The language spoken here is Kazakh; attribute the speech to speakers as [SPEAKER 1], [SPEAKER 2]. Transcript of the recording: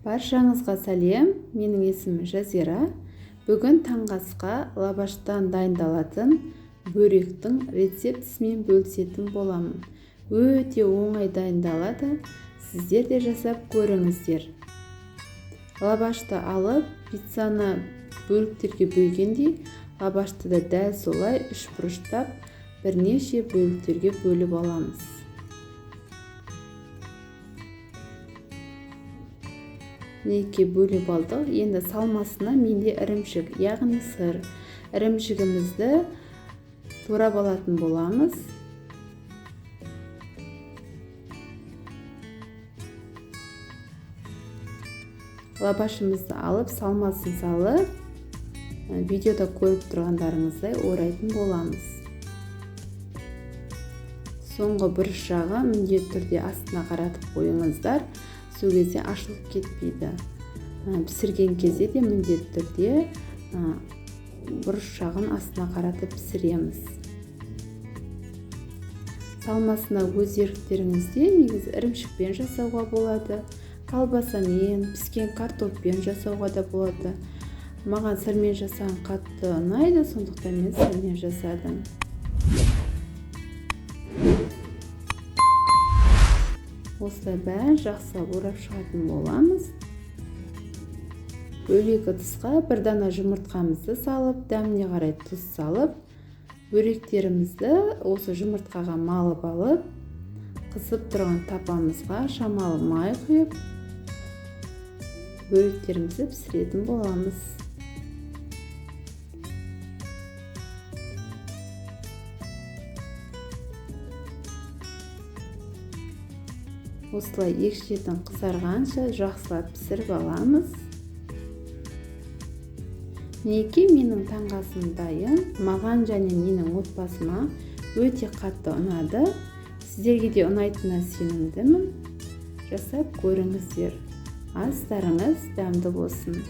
[SPEAKER 1] Баршаңызға сәлем, менің есімім Жазира. Бүгін таңғы асқа лаваштан дайындалатын бөректің рецептісімен бөлісетін боламын. Өте оңай дайындалады, сіздер де жасап көріңіздер. Лавашты алып, пиццаны бөліктерге бөлгендей, лавашты да дәл солай үшбұрыштап бірнеше бөліктерге бөліп аламыз. Мінекей бөліп алдық. Енді салмасына менде ірімшік, яғни сыр. Ірімшігімізді турап алатын боламыз. Лавашымызды алып, салмасын салып, видеода көріп тұрғандарыңыздай орайтын боламыз. Соңғы бұрыш жағы міндетті түрде астына қаратып қойыңыздар. Сол кезде ашылып кетпейді. Пісірген кезде де міндетті түрде бұрыш жағын астына қаратып пісіреміз. Салмасына өз еріктеріңізде негізі ірімшікпен жасауға болады, колбасамен, піскен картоппен жасауға да болады. Маған сырмен жасаған қатты ұнайды, сондықтан мен сырмен жасадым. Осылай бәрін жақсылап орап шығатын боламыз. Бөлек ыдысқа бір дана жұмыртқамызды салып, дәміне қарай тұз салып, бөректерімізді осы жұмыртқаға малып алып, қызып тұрған тапамызға шамалы май құйып, бөректерімізді пісіретін боламыз. Осылай екі шетін қызарғанша жақсылап пісіріп аламыз. Мінекей менің таңғы асым дайын. Маған және менің отбасыма өте қатты ұнады. Сіздерге де ұнайтынына сенімдімін. Жасап көріңіздер. Астарыңыз дәмді болсын.